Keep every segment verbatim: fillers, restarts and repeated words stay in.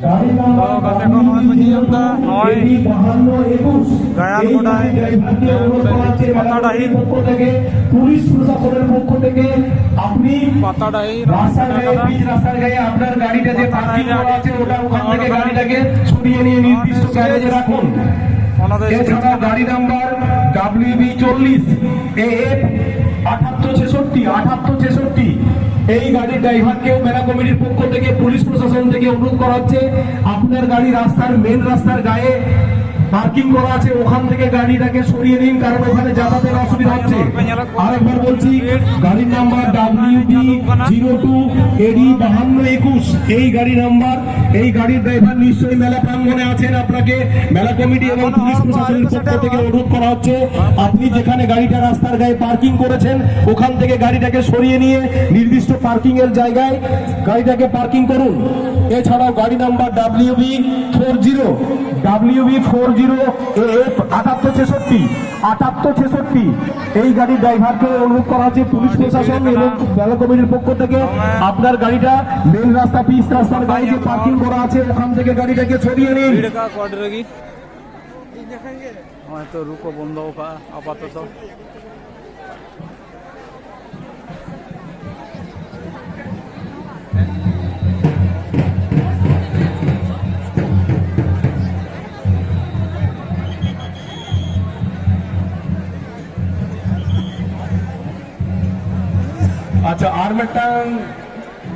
তো গাতে ᱠᱚ ᱱᱚᱜᱼᱚᱭ ᱠᱚ ᱧᱮᱞ ᱮᱫᱟ, ᱱᱚᱜᱼᱚᱭ ᱜᱟᱭᱟᱱ ᱜᱚᱰᱟᱭ, ᱜᱟᱭᱟᱱ ᱜᱚᱰᱟᱭ ᱯᱟᱛᱟ ᱰᱟᱹᱦᱤ᱾ ᱯᱩলিশ প্রশাসনের পক্ষ থেকে আপনি পাতা ডাহি রাস্তার গায়ে, পিচ রাস্তার গায়ে আপনার গাড়িটা যে পার্কিং করা আছে, ওটা ওখান থেকে গাড়িটাকে সরিয়ে নিয়ে নির্দিষ্ট গ্যারেজে রাখুন। এছাড়া গাড়ি নাম্বার ডাব্লিউবি চল্লিশ এ এফ আঠাত্তর ছেষট্টি, আঠাত্তর ছেষট্টি, এই গাড়ির ড্রাইভারকেও মেলা কমিটির পক্ষ থেকে, পুলিশ প্রশাসন থেকে অনুরোধ করা হচ্ছে, আপনার গাড়ি রাস্তার, মেন রাস্তার গায়ে পার্কিং করা আছে, ওখান থেকে গাড়িটাকে সরিয়ে নিন, কারণ ওখানে যাতায়াতের অসুবিধা হচ্ছে। আরেকবার বলছি, গাড়ির নাম্বার ডাব্লিউবি জিরো টু এডি বাহান্ন একুশ, এই গাড়ি নাম্বার। এই গাড়ির ড্রাইভার নিশ্চয়ই মেলা প্রাঙ্গণে আছেন। আপনাকে মেলা কমিটি এবং পুলিশ প্রশাসনের পক্ষ থেকে অনুরোধ করা হচ্ছে, আপনি যেখানে গাড়িটা রাস্তার গায়ে পার্কিং করেছেন, ওখান থেকে গাড়িটাকে সরিয়ে নিয়ে নির্দিষ্ট পার্কিং এর জায়গায় গাড়িটাকে পার্কিং করুন। এছাড়াও গাড়ি number WB four zero, WB four zero A F আটাত্তর ছেষট্টি, আটাত্তর ছেষট্টি, এই গাড়ির ড্রাইভারকে অনুরোধ করা হচ্ছে, পুলিশ প্রশাসন এবং মেলা কমিটির পক্ষ থেকে আপনার গাড়িটা মেন রাস্তা, পিচ রাস্তার গায়ে যে পার্কিং করা আছে, ওখান থেকে গাড়িটাকে সরিয়ে নিন। ᱱᱚᱜᱼᱚᱭ ᱛᱚ ᱨᱩ ᱠᱚ ᱵᱚᱱᱫᱚ ᱟᱠᱟᱫᱼᱟ ᱟᱯᱟᱛᱚᱛᱚ᱾ ᱟᱪᱪᱷᱟ, ᱟᱨ ᱢᱤᱫᱴᱟᱝ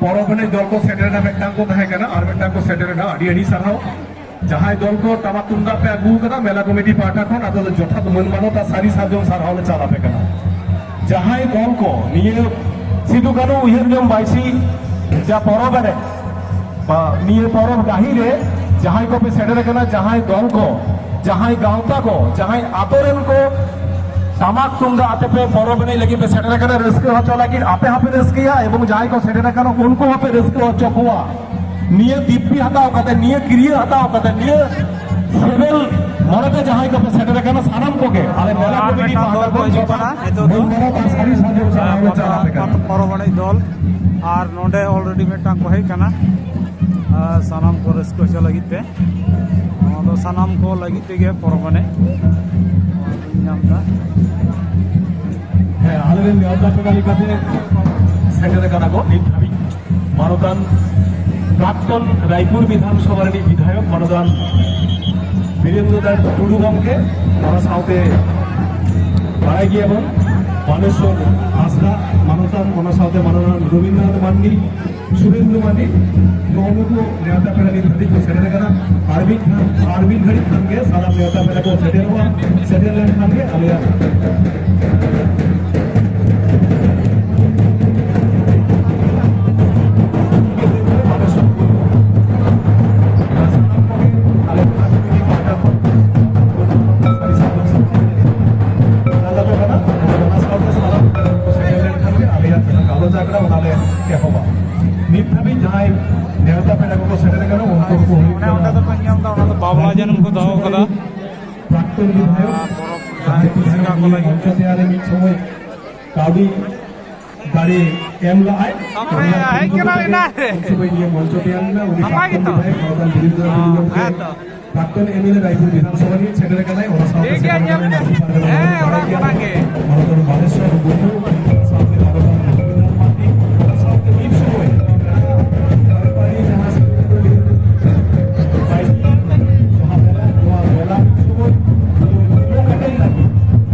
ᱯᱚᱨᱚᱵᱽ ᱮᱱᱮᱡ ᱫᱚᱞ ᱠᱚ ᱥᱮᱴᱮᱨᱮᱱᱟ, ᱢᱤᱫᱴᱟᱝ ᱠᱚ ᱛᱟᱦᱮᱸ ᱠᱟᱱᱟ, ᱟᱨ ᱢᱤᱫᱴᱟᱝ ᱠᱚ ᱥᱮᱴᱮᱨᱮᱱᱟ᱾ ᱟᱹᱰᱤ ᱟᱹᱰᱤ ᱥᱟᱨᱦᱟᱣ᱾ ᱡᱟᱦᱟᱸᱭ ᱫᱚᱞ ᱠᱚ ᱴᱟᱢᱟᱠ ᱛᱩᱢᱫᱟᱜ ᱯᱮ ᱟᱹᱜᱩ ᱟᱠᱟᱫᱟ ᱢᱮᱞᱟ ᱠᱚᱢᱤᱴᱤ ᱯᱟᱦᱴᱟ ᱠᱷᱚᱱ, ᱟᱫᱚ ᱡᱚᱛᱷᱟᱛ ᱢᱟᱹᱱ ᱢᱟᱱᱚᱛ ᱟᱨ ᱥᱟᱹᱨᱤ ᱥᱟᱨᱡᱚᱢ ᱥᱟᱨᱦᱟᱣ ᱞᱮ ᱪᱟᱞ ᱟᱯᱮ ᱠᱟᱱᱟ᱾ ᱡᱟᱦᱟᱸᱭ ᱫᱚᱞ ᱠᱚ ᱱᱤᱭᱟᱹ ᱥᱤᱫᱩ ᱠᱟᱹᱱᱦᱩ ᱩᱭᱦᱟᱹᱨ ᱡᱚᱝ ᱵᱟᱭᱥᱤ ᱡᱟ ᱯᱚᱨᱚᱵᱽ ᱮᱱᱮᱡ, ᱵᱟ, ᱱᱤᱭᱟᱹ ᱯᱚᱨᱚᱵᱽ ᱰᱟᱹᱦᱤ ᱨᱮ ᱡᱟᱦᱟᱸᱭ ᱠᱚᱯᱮ ᱥᱮᱴᱮᱨ ᱟᱠᱟᱱᱟ, ᱡᱟᱦᱟᱸᱭ ᱫᱚᱞ ᱠᱚ, ᱡᱟᱦᱟᱸᱭ ᱜᱟᱶᱛᱟ ᱠᱚ, ᱡᱟᱦᱟᱸᱭ ᱟᱛᱳ ᱨᱮᱱ ᱠᱚ ᱴᱟᱢᱟᱠ ᱛᱩᱢᱫᱟᱜ ᱟᱛᱮ ᱯᱮ ᱯᱚᱨᱚᱵᱽ ᱮᱱᱮᱡ ᱞᱟᱹᱜᱤᱫ ᱯᱮ ᱥᱮᱴᱮᱨ ᱟᱠᱟᱱᱟ, ᱨᱟᱹᱥᱠᱟᱹ ᱦᱚᱪᱚ ᱞᱟᱹᱜᱤᱫ ᱟᱯᱮ ᱦᱚᱸᱯᱮ ᱨᱟᱹᱥᱠᱟᱹᱭᱟ ᱮᱵᱚᱝ ᱡᱟᱦᱟᱸᱭ ᱠᱚ ᱥᱮᱴᱮᱨ ᱟᱠᱟᱱᱟ ᱩᱱᱠᱩ ᱦᱚᱸᱯᱮ ᱨᱟᱹᱥᱠᱟᱹ ᱦᱚᱪᱚ ᱠᱚᱣᱟ᱾ ᱱᱤᱭᱟᱹ ᱫᱤᱵᱽᱵᱤ ᱦᱟᱛᱟᱣ ᱠᱟᱛᱮ, ᱱᱤᱭᱟᱹ ᱠᱤᱨᱭᱟᱹ ᱦᱟᱛᱟᱣ ᱠᱟᱛᱮ, ᱱᱤᱭᱟᱹ ᱥᱤᱵᱤᱞ ᱢᱚᱱᱮᱛᱮ ᱡᱟᱦᱟᱸᱭ ᱠᱚᱯᱮ ᱥᱮᱴᱮᱨ ᱟᱠᱟᱱᱟ, ᱥᱟᱱᱟᱢ ᱠᱚᱜᱮ ᱟᱞᱮ ᱢᱮᱞᱟ ᱟᱨ ᱠᱚᱢᱤᱴᱤ ᱢᱤᱫᱴᱟᱝ ᱯᱟᱦᱴᱟ ᱫᱚᱞ ᱠᱚ ᱠᱷᱚᱱ ᱦᱤᱡᱩᱜ ᱠᱟᱱᱟ ᱡᱚᱛᱷᱟᱛ ᱱᱤᱛᱚᱜ ᱫᱚ᱾ ᱢᱟᱹᱱ ᱢᱟᱱᱚᱛ ᱟᱨ ᱥᱟᱹᱨᱤ ᱥᱟᱨᱡᱚᱢ ᱥᱟᱨᱦᱟᱣ ᱞᱮ ᱪᱟᱞ ᱟᱯᱮ ᱠᱟᱱᱟ᱾ ᱯᱚᱨᱚᱵᱽ ᱮᱱᱮᱡ ᱫᱚᱞ᱾ ᱟᱨ ᱱᱚᱰᱮ already ᱢᱤᱫᱴᱟᱝ ᱠᱚ ᱦᱮᱡ ᱠᱟᱱᱟ᱾ ᱟᱨ ᱥᱟᱱᱟᱢ ᱠᱚ ᱨᱟᱹᱥᱠᱟᱹ ᱦᱚᱪᱚ ᱞᱟᱹᱜᱤᱫ ᱛᱮ, ᱱᱚᱣᱟ ᱫᱚ ᱥᱟᱱᱟᱢ ᱠᱚ ᱞᱟᱹᱜᱤᱫ ᱛᱮᱜᱮ ᱯᱚᱨᱚᱵᱽ ᱮᱱᱮᱡ ᱧᱟᱢ ᱮᱫᱟ᱾ ᱦᱮᱸ, ᱟᱞᱮ ᱨᱮᱱ ᱱᱮᱣᱛᱟ ᱯᱮᱲᱟ ᱞᱮᱠᱟᱛᱮ ᱥᱮᱴᱮᱨ ᱟᱠᱟᱱᱟ ᱠᱚ ᱱᱤᱛ ᱫᱷᱟᱹᱵᱤᱡ ᱢᱟᱱᱚᱛᱟᱱ ᱯᱨᱟᱠᱛᱚᱱ ᱨᱟᱭᱯᱩᱨ ᱵᱤᱫᱷᱟᱱ ᱥᱚᱵᱷᱟ ᱨᱤᱱᱤᱡ ᱵᱤᱫᱷᱟᱭᱚᱠ ᱢᱟᱱᱚᱛᱟᱱ ᱵᱤᱨᱮᱱᱫᱨᱚ ᱫᱟᱥ ᱴᱩᱰᱩ ᱜᱚᱢᱠᱮ, ᱚᱱᱟ ᱥᱟᱶᱛᱮ ᱵᱟᱲᱟᱭ ᱜᱮᱭᱟᱵᱚᱱ ᱢᱟᱱᱮᱥᱣᱚᱨ ᱦᱟᱸᱥᱫᱟ ᱢᱟᱱᱚᱛᱟᱱ, ᱚᱱᱟ ᱥᱟᱶᱛᱮ ᱢᱟᱱᱚᱛᱟᱱ ᱨᱚᱵᱤᱱᱫᱨᱚᱱᱟᱛᱷ ᱢᱟᱱᱰᱤ, ᱥᱩᱨᱮᱱᱫᱨᱚ ᱢᱟᱱᱰᱤ, ᱱᱚᱜᱼᱚ ᱱᱩᱠᱩ ᱱᱮᱣᱛᱟ ᱯᱮᱲᱟ ᱱᱤᱛ ᱫᱷᱟᱹᱵᱤᱡ ᱠᱚ ᱥᱮᱴᱮᱨ ᱟᱠᱟᱱᱟ᱾ ᱟᱨ ᱢᱤᱫ ᱠᱷᱟᱱ, ᱟᱨ ᱢᱤᱫ ᱜᱷᱟᱹᱲᱤᱡ ᱠᱷᱟᱱ ᱜᱮ ᱥᱟᱱᱟᱢ ᱱᱮᱣᱛᱟ ᱯᱮᱲᱟ ᱠᱚ ᱥᱮᱴᱮᱨᱚᱜᱼᱟ᱾ ᱥᱮᱴᱮᱨ ᱞᱮᱱᱠᱷᱟᱱ ᱜᱮ ᱟᱞᱮᱭᱟᱜ ᱜᱟᱞᱚᱪ ᱟᱠᱷᱲᱟ ᱚᱱᱟ ᱞᱮ ᱮᱦᱚᱵᱟ᱾ ᱱᱤᱛ ᱫᱷᱟᱹᱵᱤᱡ ᱡᱟᱦᱟᱸᱭ ᱱᱮᱣᱛᱟ ᱯᱮᱲᱟ ᱠᱚᱠᱚ ᱥᱮᱴᱮᱨ ᱟᱠᱟᱱᱟ, ᱩᱱᱠᱩ ᱠᱚ ᱦᱩᱭᱩᱜ ᱚᱱᱮ ᱠᱟᱱᱟ ᱚᱸᱰᱮ ᱫᱚᱠᱚ ᱧᱮᱞ ᱮᱫᱟ, ᱚᱱᱟ ᱫᱚ ᱵᱟᱵᱞᱟ ᱡᱟᱹᱱᱩᱢ ᱠᱚ ᱫᱚᱦᱚ ᱠᱟᱫᱟ᱾ ᱯᱨᱟᱠᱛᱚᱱ ᱵᱤᱫᱷᱟᱭᱚᱠ, ᱟᱨ ᱯᱚᱨᱚᱵᱽ ᱡᱟᱦᱟᱸᱭ ᱡᱟᱦᱟᱸᱭ ᱨᱩᱥᱤᱠᱟ ᱠᱚ ᱞᱟᱹᱜᱤᱫ ᱢᱚᱧᱪᱚ ᱛᱮᱭᱟᱨ ᱨᱮ ᱢᱤᱫ ᱥᱚᱢᱚᱭ ᱠᱟᱹᱣᱰᱤ ᱫᱟᱲᱮ ᱮᱢ ᱞᱟᱜᱼᱟᱭ᱾ ᱟᱢᱟᱜ ᱦᱮᱡ ᱠᱟᱱᱟ ᱮᱱᱟᱝ ᱨᱮ᱾ ᱩᱱ ᱥᱚᱢᱚᱭ ᱱᱤᱭᱟᱹ ᱢᱚᱧᱪᱚ ᱛᱮᱭᱟᱨ ᱞᱮᱱᱟ᱾ ᱩᱱᱤ ᱟᱢᱟᱜ ᱯᱨᱟᱠᱛᱚᱱ ᱜᱮᱛᱚ? ᱵᱤᱫᱷᱟᱭᱚᱠ ᱢᱟᱱᱚᱛᱟᱱ ᱵᱤᱨᱮᱱᱫᱨᱚ ᱦᱮᱸ, ᱜᱚᱢᱠᱮ ᱦᱮᱸ ᱛᱚ᱾ ᱯᱨᱟᱠᱛᱚᱱ ᱮᱢ ᱮᱞ ᱮ ᱨᱟᱭᱯᱩᱨ ᱵᱤᱫᱷᱟᱱᱥᱚᱵᱷᱟ ᱨᱤᱱᱤᱡ ᱥᱮᱴᱮᱨ ᱟᱠᱟᱱᱟᱭ, ᱚᱱᱟ ᱥᱟᱶᱛᱮ ᱴᱷᱤᱠ ᱜᱮᱭᱟ, ᱥᱮᱴᱮᱨ ᱧᱮᱞ ᱟᱠᱟᱱᱟᱭ ᱢᱮ᱾ ᱱᱟᱥᱤᱯᱟᱨ ᱨᱮᱱ ᱦᱮᱸ, ᱢᱟᱹᱡᱷᱤ ᱚᱱᱟ, ᱵᱟᱲᱟᱭ ᱜᱮᱭᱟ᱾ ᱚᱱᱟ ᱜᱮ᱾ ᱢᱟᱱᱚᱛᱟᱱ ᱵᱟᱞᱮᱥᱚᱨ ᱢᱩᱨᱢᱩ, ᱥᱟᱶᱛᱮ ᱢᱟᱱᱚᱛᱟᱱ ᱨᱚᱵᱤᱱᱫᱨᱚᱱᱟᱛᱷ ᱢᱟᱨᱰᱤ, ᱚᱱᱟ ᱥᱟᱶᱛᱮ ᱢᱤᱫ ᱥᱚᱢᱚᱭ ᱵᱮᱯᱟᱨᱤ ᱡᱟᱦᱟᱸ ᱥᱮᱴᱮᱨ ᱟᱠᱟᱱ ᱵᱟᱭᱥᱤ, ᱡᱟᱦᱟᱸ ᱢᱮᱞᱟ, ᱱᱚᱣᱟ ᱢᱮᱞᱟ ᱢᱤᱫ ᱥᱚᱢᱚᱭ ᱫᱩᱨᱜᱟ ᱯᱟᱴᱤᱞ ᱞᱟᱹᱜᱤᱫ,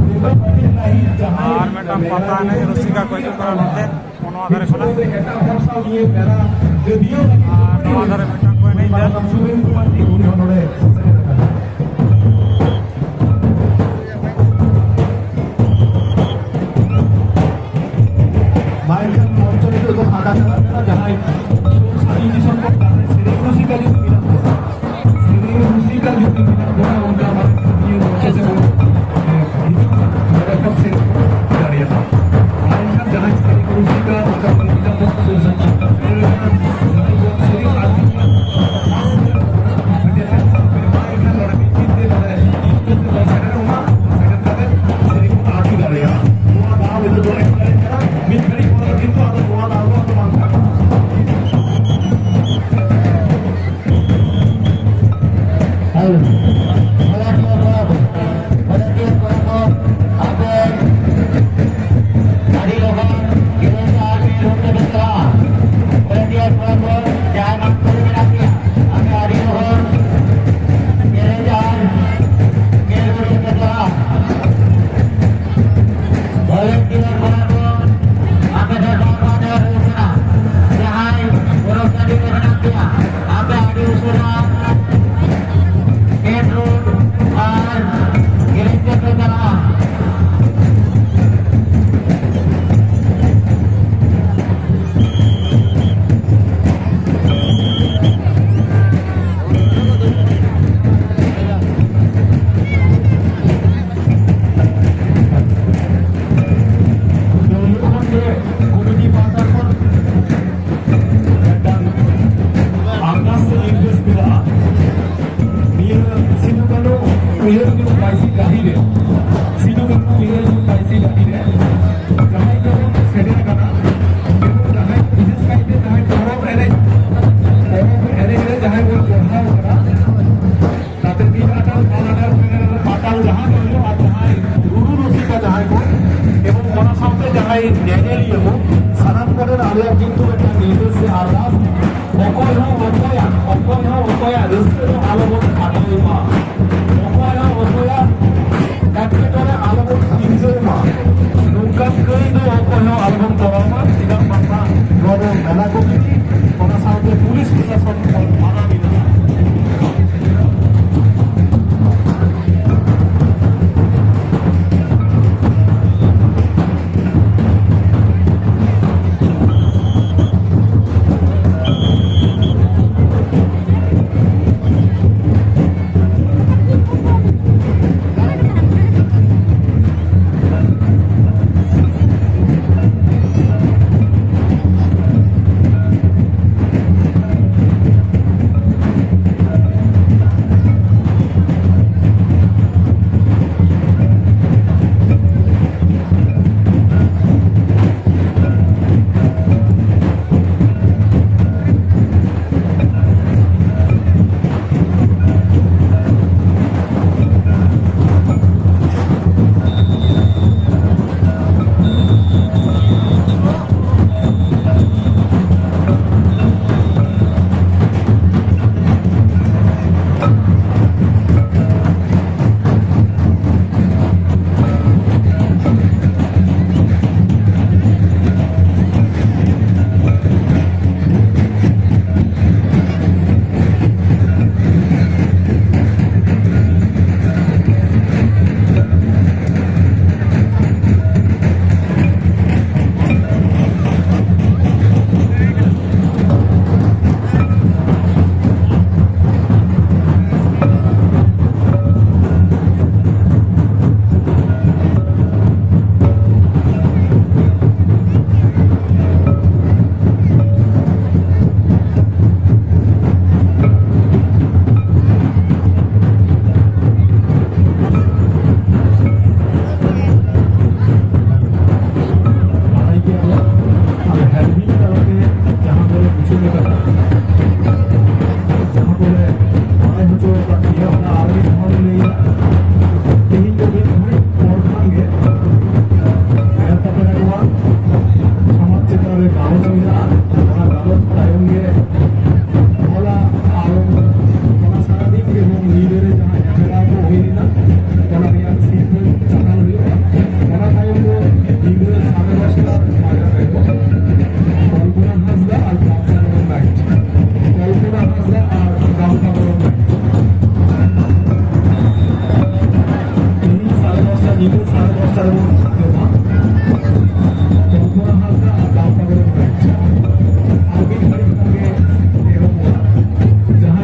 ᱫᱩᱨᱜᱟ ᱯᱟᱴᱤᱞ ᱞᱟᱹᱜᱤᱫ ᱡᱟᱦᱟᱸᱭ ᱟᱨ ᱢᱤᱫᱴᱟᱝ ᱢᱮᱞᱟ ᱯᱟᱛᱟ ᱮᱱᱮᱡ ᱨᱤᱱᱤᱡ ᱨᱩᱥᱤᱠᱟ ᱠᱚ ᱦᱤᱡᱩᱜ ᱠᱟᱱᱟ ᱱᱚᱛᱮ, ᱱᱚᱣᱟ ᱫᱷᱟᱨᱮ ᱠᱷᱚᱱᱟᱜ᱾ ᱟᱨ ᱱᱚᱣᱟ ᱫᱷᱟᱨᱮ ᱢᱤᱫᱴᱟᱝ ᱠᱚ ᱮᱱᱮᱡ ᱮᱫᱟ᱾ ᱢᱟ ᱮᱱᱠᱷᱟᱱ ᱢᱚᱧᱪᱚ ᱱᱤᱛᱚᱜ ᱫᱚ ᱯᱷᱟᱸᱠᱟ ᱪᱟᱞᱟᱜ ᱠᱟᱱᱟ, ᱡᱟᱦᱟᱸᱭ ᱥᱩᱨ ᱥᱟᱺᱜᱤᱧ ᱫᱤᱥᱚᱢ ᱠᱷᱚᱱ ᱡᱟᱦᱟᱸᱭ ᱥᱮᱨᱮᱧ ᱨᱩᱥᱤᱠᱟ ᱡᱩᱫᱤ ᱢᱮᱱᱟᱜ ᱠᱚᱣᱟ, ᱥᱮᱨᱮᱧ ᱨᱩᱥᱤᱠᱟ ᱡᱩᱫᱤ ᱢᱮᱱᱟᱜ ᱵᱚᱱᱟ, ᱚᱱᱠᱟ ᱢᱟᱱᱮ ᱱᱤᱭᱟᱹ ᱢᱚᱧᱪᱚ ᱥᱮᱫ ᱵᱚᱱ, ᱮ, ᱦᱤᱡᱩᱜ ᱠᱟᱱᱟ, ᱱᱚᱰᱮ ᱠᱷᱚᱱ ᱥᱮᱨᱮᱧ ᱵᱚᱱ ᱫᱟᱲᱮᱭᱟᱜᱼᱟ᱾ ᱟᱨ ᱮᱱᱠᱷᱟᱱ ᱡᱟᱦᱟᱸᱭ ᱥᱮᱨᱮᱧ ᱨᱩᱥᱤᱠᱟ, ᱚᱱᱠᱟ ᱢᱟᱱᱮ ᱢᱮᱱᱟᱜ ᱵᱚᱱᱟ, ᱥᱩᱨ ᱥᱟᱺᱜᱤᱧ ᱠᱷᱚᱱ ᱥᱮᱨᱮᱧ ᱨᱮᱱᱟᱜ ᱡᱟᱦᱟᱸᱭ ᱵᱚᱱ ᱥᱮᱨᱮᱧ ᱟᱨ ᱢᱤᱫᱴᱮᱱ ᱢᱟ ᱮᱱᱠᱷᱟᱱ ᱱᱚᱰᱮ ᱢᱤᱫ ᱫᱤᱱ ᱛᱮ ᱱᱚᱰᱮ ᱥᱮᱴᱮᱨᱚᱜ ᱢᱟ, ᱥᱮᱴᱮᱨ ᱠᱟᱛᱮ ᱥᱮᱨᱮᱧ ᱵᱚᱱ ᱟᱹᱜᱩ ᱫᱟᱲᱮᱭᱟᱜᱼᱟ᱾ ᱱᱚᱣᱟ ᱫᱟᱣ ᱱᱤᱛᱚᱜ ᱫᱚ ᱮᱢ ᱫᱟᱲᱮᱭᱟᱜ ᱠᱟᱱᱟ, ᱢᱤᱫ ᱜᱷᱟᱹᱲᱤᱡ ᱯᱚᱨ ᱫᱚ ᱠᱤᱱᱛᱩ ᱟᱫᱚ ᱱᱚᱣᱟ ᱫᱟᱣ ᱫᱚ ᱟᱫᱚ ᱵᱟᱝ ᱠᱟᱱᱟ᱾ ᱩᱭᱦᱟᱹᱨ ᱫᱩᱜ ᱯᱟᱹᱭᱥᱤ ᱰᱟᱹᱦᱤ ᱨᱮ, ᱥᱤᱫᱩ ᱠᱟᱹᱱᱦᱩ ᱩᱭᱦᱟᱹᱨ ᱫᱩᱜ ᱯᱟᱹᱭᱥᱤ ᱰᱟᱹᱦᱤ ᱨᱮ ᱡᱟᱦᱟᱸᱭ ᱠᱚᱵᱚᱱ ᱥᱮᱴᱮᱨ ᱟᱠᱟᱱᱟ, ᱡᱟᱦᱟᱸᱭ ᱵᱤᱥᱮᱥ ᱠᱟᱭᱛᱮ ᱡᱟᱦᱟᱸᱭ ᱯᱚᱨᱚᱵᱽ ᱮᱱᱮᱡ, ᱯᱚᱨᱚᱵᱽ ᱮᱱᱮᱡ ᱨᱮ ᱡᱟᱦᱟᱸᱭ ᱵᱚᱱ ᱡᱚᱲᱟᱣ ᱟᱠᱟᱱᱟ, ᱛᱟᱛᱮ ᱢᱤᱫ ᱟᱴᱟᱞ, ᱵᱟᱨ ᱟᱴᱟᱞ, ᱯᱮ ᱟᱴᱟᱞ, ᱡᱟᱦᱟᱸ ᱜᱮ ᱦᱩᱭᱩᱜ, ᱟᱨ ᱡᱟᱦᱟᱸᱭ ᱨᱩᱨᱩ ᱨᱩᱥᱤᱠᱟ ᱡᱟᱦᱟᱸᱭ ᱠᱚ, ᱮᱵᱚᱝ ᱚᱱᱟ ᱥᱟᱶᱛᱮ ᱡᱟᱦᱟᱸᱭ ᱧᱮᱧᱮᱞᱤᱭᱟᱹ ᱠᱚ, ᱥᱟᱱᱟᱢ ᱠᱚᱴᱷᱮᱱ ᱟᱞᱮᱭᱟᱜ ᱠᱤᱱᱛᱩ ᱢᱤᱫᱴᱟᱝ ᱱᱤᱨᱫᱮᱥ ᱥᱮ ᱟᱨᱫᱟᱥ, ᱚᱠᱚᱭ ᱦᱚᱸ ᱚᱠᱚᱭᱟᱜ, ᱚᱠᱚᱭ ᱦᱚᱸ ᱚᱠᱚᱭᱟᱜ ᱨᱟᱹᱥᱠᱟᱹ ᱫᱚ ᱟᱞᱚᱵᱚᱱ ᱠᱷᱟᱴᱚᱭ ᱢᱟ᱾ ᱚᱠᱚᱭ ᱦᱚᱸ ᱚᱠᱚᱭᱟᱜ ᱮᱴᱠᱮᱴᱚᱬᱮ ᱟᱞᱚᱵᱚᱱ ᱥᱤᱨᱡᱟᱹᱣ ᱢᱟ᱾ ᱱᱚᱝᱠᱟᱱ ᱠᱟᱹᱭ ᱫᱚ ᱚᱠᱚᱭ ᱦᱚᱸ ᱟᱞᱚᱵᱚᱱ ᱠᱚᱨᱟᱣ ᱢᱟ᱾ ᱪᱮᱫᱟᱜ ᱵᱟᱝᱢᱟ ᱱᱚᱣᱟ ᱫᱚ ᱢᱮᱞᱟ ᱠᱚᱢᱤᱴᱤ, ᱚᱱᱟ ᱥᱟᱶᱛᱮ ᱯᱩᱞᱤᱥ ᱯᱨᱚᱥᱟᱥᱚᱱ ᱠᱷᱚᱱ ᱢᱟᱱᱟ ᱢᱮᱱᱟᱜᱼᱟ᱾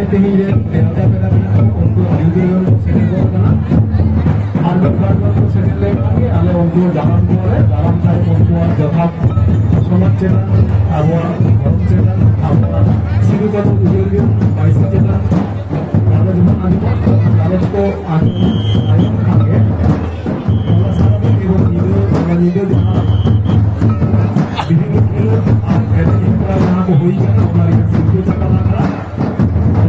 ᱛᱮᱦᱮᱧ ᱨᱮ ᱱᱮᱣᱛᱟ ᱯᱮᱲᱟ ᱢᱮᱱᱟᱜ ᱠᱚ, ᱩᱱᱠᱩ ᱟᱹᱰᱤ ᱩᱛᱟᱹᱨ ᱜᱮ ᱥᱮᱴᱮᱨ ᱜᱚᱫ ᱠᱟᱱᱟ᱾ ᱟᱨ ᱢᱤᱫ ᱵᱟᱨ ᱠᱚ ᱥᱮᱴᱮᱨ ᱞᱮᱱᱠᱷᱟᱱ ᱜᱮ ᱟᱞᱮ ᱩᱱᱠᱩ ᱫᱟᱨᱟᱢ ᱠᱚᱣᱟᱞᱮ, ᱫᱟᱨᱟᱢ ᱛᱟᱭᱚᱢ ᱩᱱᱠᱩᱣᱟᱜ ᱡᱚᱛᱷᱟᱛ ᱥᱚᱢᱟᱡᱽ ᱪᱮᱛᱟᱱ, ᱟᱵᱚᱣᱟᱜ ᱫᱷᱚᱨᱚᱢ ᱪᱮᱛᱟᱱ, ᱟᱵᱚᱣᱟᱜ ᱥᱤᱫᱩ ᱠᱟᱹᱱᱦᱩ ᱩᱭᱦᱟᱹᱨ ᱜᱮ ᱯᱟᱹᱨᱥᱤ ᱪᱮᱛᱟᱱ ᱜᱟᱞᱚᱪ ᱵᱚᱱ ᱟᱸᱡᱚᱢᱟ᱾ ᱜᱟᱞᱚᱪ ᱠᱚ ᱟᱸᱡᱚᱢ ᱛᱟᱭᱚᱢ ᱠᱷᱟᱱ ᱜᱮ ᱦᱚᱞᱟ ᱥᱟᱨᱟ ᱫᱤᱱ ᱮᱵᱚᱝ ᱧᱤᱫᱟᱹ, ᱦᱚᱞᱟ ᱧᱤᱫᱟᱹ ᱡᱟᱦᱟᱸ ᱵᱤᱵᱷᱤᱱᱱᱚ ᱠᱷᱮᱞᱳᱰ ᱟᱨ ᱮᱱᱮᱡ ᱦᱮᱯᱨᱟᱣ ᱡᱟᱦᱟᱸ ᱠᱚ ᱦᱩᱭ ᱠᱟᱱᱟ, ᱚᱱᱟ ᱨᱮᱭᱟᱜ ᱥᱤᱨᱯᱟᱹ ᱪᱟᱯᱟᱞ ᱟᱠᱟᱱᱟ᱾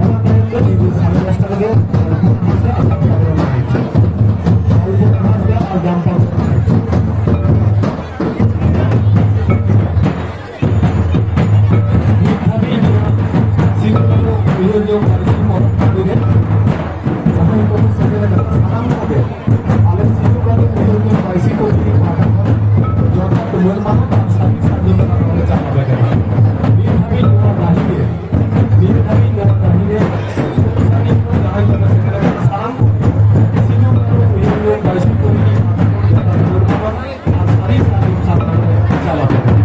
ᱚᱱᱟ ᱛᱟᱭᱚᱢ ᱫᱚ ᱧᱤᱫᱟᱹ ᱥᱟᱲᱮ ᱫᱚᱥᱴᱟ ᱨᱮᱫᱚ ᱠᱚᱞᱯᱚᱱᱟ ᱦᱟᱸᱥᱫᱟ ᱟᱨ ᱫᱟᱢᱯᱟ ᱜᱚᱲᱚ ᱞᱟᱹᱜᱤᱫ᱾ ᱠᱚᱞᱯᱚᱱᱟ ᱦᱟᱸᱥᱫᱟ ᱟᱨ ᱫᱟᱢᱯᱟ ᱜᱚᱲᱚ ᱞᱟᱹᱜᱤᱫ᱾ ᱱᱤᱛ ᱫᱷᱟᱹᱵᱤᱡ ᱱᱚᱣᱟ ᱥᱤᱫᱩ ᱠᱟᱹᱱᱦᱩ ᱩᱭᱦᱟᱹᱨ ᱡᱚᱝ ᱯᱟᱹᱨᱥᱤ ᱯᱚᱨᱚᱵᱽ ᱴᱟᱺᱰᱤ ᱨᱮ ᱡᱟᱦᱟᱸᱭ ᱠᱚᱠᱚ ᱥᱮᱴᱮᱨ ᱟᱠᱟᱱᱟ, ᱥᱟᱱᱟᱢ ᱠᱚᱜᱮ ᱟᱞᱮ ᱥᱤᱫᱩ ᱠᱟᱹᱱᱦᱩ ᱩᱭᱦᱟᱹᱨ ᱡᱚᱝ ᱯᱟᱹᱨᱥᱤ ᱠᱚ ᱯᱟᱦᱴᱟ ᱠᱷᱚᱱ ᱡᱚᱛᱷᱟᱛ ᱢᱟᱹᱱ ᱢᱟᱱᱚᱛ ᱟᱨ ᱥᱟᱹᱜᱩᱱ ᱥᱟᱨᱡᱚᱢ ᱫᱟᱨᱟᱢ ᱞᱮ ᱪᱟᱞ ᱟᱯᱮ ᱠᱟᱱᱟ᱾ ᱱᱤᱛ ᱫᱷᱟᱹᱵᱤᱡ ᱱᱚᱣᱟ ᱰᱟᱹᱦᱤ ᱨᱮ, ᱱᱤᱛ ᱫᱷᱟᱹᱵᱤᱡ ᱱᱚᱣᱟ ᱰᱟᱹᱦᱤ ᱨᱮ ᱥᱩᱨ ᱥᱟᱺᱜᱤᱧ ᱠᱷᱚᱱ ᱡᱟᱦᱟᱸᱭ ᱠᱚᱠᱚ ᱥᱮᱴᱮᱨ ᱟᱠᱟᱱᱟ, ᱥᱟᱱᱟᱢ ᱠᱚᱜᱮ ᱥᱤᱫᱩ ᱠᱟᱹᱱᱦᱩ ᱩᱭᱦᱟᱹᱨ ᱡᱚᱝ ᱯᱟᱹᱨᱥᱤ ᱠᱚ ᱯᱟᱦᱴᱟ ᱠᱷᱚᱱ ᱡᱚᱛᱷᱟᱛ ᱢᱟᱹᱱ ᱢᱟᱱᱚᱛ ᱟᱨ ᱥᱟᱹᱨᱤ ᱥᱟᱨᱡᱚᱢ ᱥᱟᱨᱡᱚᱢ ᱞᱮ ᱪᱟᱞ ᱟᱯᱮ ᱠᱟᱱᱟ᱾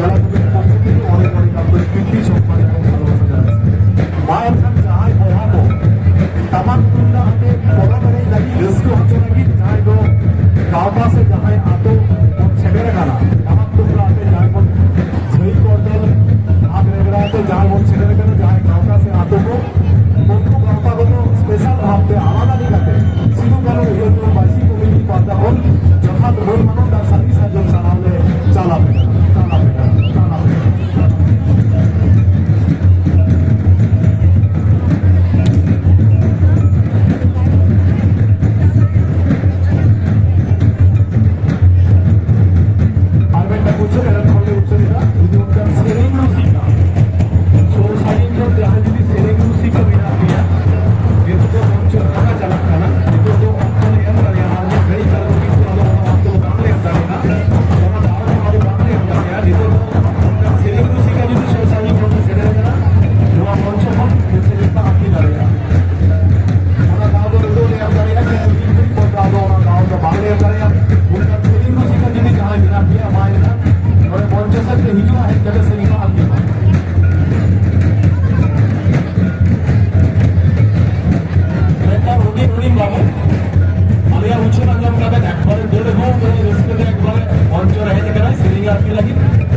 ᱚᱱᱮ ᱚᱱᱠᱟ ᱯᱨᱤᱛᱤ ᱥᱚᱢᱢᱟᱱ ᱮᱵᱚᱝ ᱵᱷᱟᱞᱚᱵᱟᱥᱟ ᱡᱟᱱᱟᱥ᱾ ᱢᱟ ᱮᱱᱠᱷᱟᱱ ᱡᱟᱦᱟᱸᱭ ᱵᱚᱭᱦᱟ ᱠᱚ ᱴᱟᱢᱟᱠ ᱛᱩᱢᱫᱟᱜ ᱟᱛᱮ ᱯᱚᱨᱚᱵᱽ ᱮᱱᱮᱡ ᱞᱟᱹᱜᱤᱫ, ᱨᱟᱹᱥᱠᱟᱹ ᱦᱚᱪᱚ ᱞᱟᱹᱜᱤᱫ ᱡᱟᱦᱟᱸᱭ ᱫᱚ ᱜᱟᱶᱛᱟ ᱥᱮ ᱡᱟᱦᱟᱸᱭ ᱟᱛᱳ ᱵᱚᱱ ᱥᱮᱴᱮᱨ ᱟᱠᱟᱱᱟ, ᱴᱟᱢᱟᱠ ᱛᱩᱢᱫᱟᱜ ᱟᱛᱮ ᱡᱟᱦᱟᱸᱭ ᱵᱚᱱ ᱡᱷᱟᱹᱭ ᱠᱚᱨᱛᱟᱞ ᱟᱜ ᱨᱮᱜᱽᱲᱟ ᱟᱛᱮ ᱡᱟᱦᱟᱸᱭ ᱵᱚᱱ ᱥᱮᱴᱮᱨ ᱟᱠᱟᱱᱟ, ᱡᱟᱦᱟᱸᱭ ᱜᱟᱶᱛᱟ ᱥᱮ ᱟᱛᱳ ᱠᱚ, ᱩᱱᱠᱩ ᱜᱟᱶᱛᱟ ᱠᱚᱫᱚ ᱥᱯᱮᱥᱟᱞ ᱵᱷᱟᱵᱽᱛᱮ ᱟᱞᱟᱫᱟ ᱞᱮᱠᱟᱛᱮ ᱥᱤᱫᱩ ᱠᱟᱹᱱᱦᱩ ᱩᱭᱦᱟᱹᱨ ᱡᱚᱝ ᱵᱟᱹᱭᱥᱤ ᱠᱚᱢᱤᱴᱤ ᱯᱟᱦᱴᱟ ᱠᱷᱚᱱ ᱡᱚᱛᱷᱟᱛ ᱢᱟᱹᱱ ᱢᱟᱱᱚᱛ ᱟᱨ ᱥᱟᱹᱨᱤ ᱥᱟᱨᱡᱚᱢ ᱥᱟᱨᱦᱟᱣ ᱞᱮ ᱪᱟᱞ ᱟᱯᱮ ᱠᱟᱱᱟ, ᱪᱟᱞ ᱟᱯᱮ ᱠᱟᱱᱟ, ᱪᱟᱞ ᱟᱯᱮ ᱠᱟᱱᱟ᱾ ᱟᱨ ᱢᱤᱫᱴᱟᱝ ᱩᱪᱷᱟᱹᱱ ᱮᱱᱮᱢ ᱠᱷᱚᱱ ᱞᱮ ᱩᱪᱷᱟᱹᱱ ᱮᱫᱟ, ᱡᱩᱫᱤ ᱚᱱᱠᱟᱱ ᱥᱮᱨᱮᱧ ᱨᱩᱥᱤᱠᱟ, ᱥᱩᱨ ᱥᱟᱺᱜᱤᱧ ᱠᱷᱚᱱ ᱡᱟᱦᱟᱸᱭ ᱡᱩᱫᱤ ᱥᱮᱨᱮᱧ ᱨᱩᱥᱤᱠᱟ ᱢᱮᱱᱟᱜ ᱯᱮᱭᱟ, ᱱᱤᱛᱚᱜ ᱫᱚ ᱢᱚᱧᱪᱚ ᱯᱷᱟᱸᱠᱟ ᱪᱟᱞᱟᱜ ᱠᱟᱱᱟ, ᱱᱤᱛᱚᱜ ᱫᱚ ᱚᱠᱛᱚ ᱞᱮ ᱮᱢ ᱫᱟᱲᱮᱭᱟᱜᱼᱟ, ᱟᱨ ᱢᱤᱫ ᱜᱷᱟᱹᱲᱤᱡ ᱛᱟᱭᱚᱢ ᱠᱤᱱᱛᱩ ᱟᱫᱚ ᱚᱱᱟ ᱚᱠᱛᱚ ᱫᱚ ᱵᱟᱝᱞᱮ ᱮᱢ ᱫᱟᱲᱮᱭᱟᱜᱼᱟ, ᱚᱱᱟ ᱫᱟᱣ ᱫᱚ ᱟᱫᱚ ᱵᱟᱝᱞᱮ ᱮᱢ ᱫᱟᱲᱮᱭᱟᱜᱼᱟ᱾ ᱱᱤᱛᱚᱜ ᱫᱚ ᱚᱱᱠᱟᱱ ᱥᱮᱨᱮᱧ ᱨᱩᱥᱤᱠᱟ ᱡᱩᱫᱤ ᱥᱩᱨ ᱥᱟᱺᱜᱤᱧ ᱠᱷᱚᱱ ᱠᱚ ᱥᱮᱴᱮᱨ ᱠᱟᱱᱟ, ᱱᱚᱣᱟ ᱢᱚᱧᱪᱚ ᱠᱷᱚᱱ ᱥᱮᱨᱮᱧ ᱠᱚ ᱟᱹᱛᱤᱧ ᱫᱟᱲᱮᱭᱟᱜᱼᱟ᱾ ᱚᱱᱟ ᱫᱟᱣ ᱫᱚ ᱱᱤᱛᱚᱜ ᱞᱮ ᱮᱢ ᱫᱟᱲᱮᱭᱟᱜᱼᱟ, ᱠᱤᱱᱛᱩ ᱢᱤᱫ ᱜᱷᱟᱹᱲᱤᱡ ᱯᱚᱨ ᱫᱚ ᱟᱫᱚ ᱚᱱᱟ ᱫᱟᱣ ᱫᱚ ᱵᱟᱝᱞᱮ ᱮᱢ ᱫᱟᱲᱮᱭᱟᱜᱼᱟ᱾ ᱚᱱᱠᱟᱱ ᱥᱮᱨᱮᱧ ᱨᱩᱥᱤᱠᱟ ᱡᱩᱫᱤ ᱡᱟᱦᱟᱸᱭ ᱢᱮᱱᱟᱜ ᱯᱮᱭᱟ, ᱢᱟ ᱮᱱᱠᱷᱟᱱ ᱱᱚᱰᱮ ᱢᱚᱧᱪᱚ ᱥᱮᱫ ᱯᱮ ᱦᱤᱡᱩᱜᱼᱟ, ᱦᱮᱡ ᱠᱟᱛᱮ ᱥᱮᱨᱮᱧ ᱯᱮ ᱟᱸᱡᱚᱢᱟ᱾ ᱢᱤᱫᱴᱟᱝ ᱦᱩᱰᱤᱧ ᱦᱩᱰᱤᱧ ᱵᱟᱹᱵᱩ ᱟᱞᱮᱭᱟᱜ ᱩᱪᱷᱟᱹᱱ ᱟᱸᱡᱚᱢ ᱠᱟᱛᱮ ᱮᱠᱵᱟᱨᱮ ᱫᱟᱹᱲ ᱟᱹᱜᱩ ᱠᱟᱛᱮ ᱨᱟᱹᱥᱠᱟᱹ ᱛᱮ ᱮᱠᱵᱟᱨᱮ ᱢᱚᱧᱪᱚ ᱨᱮ ᱦᱮᱡ ᱟᱠᱟᱱᱟᱭ ᱥᱮᱨᱮᱧ ᱟᱨᱠᱤ ᱞᱟᱹᱜᱤᱫ᱾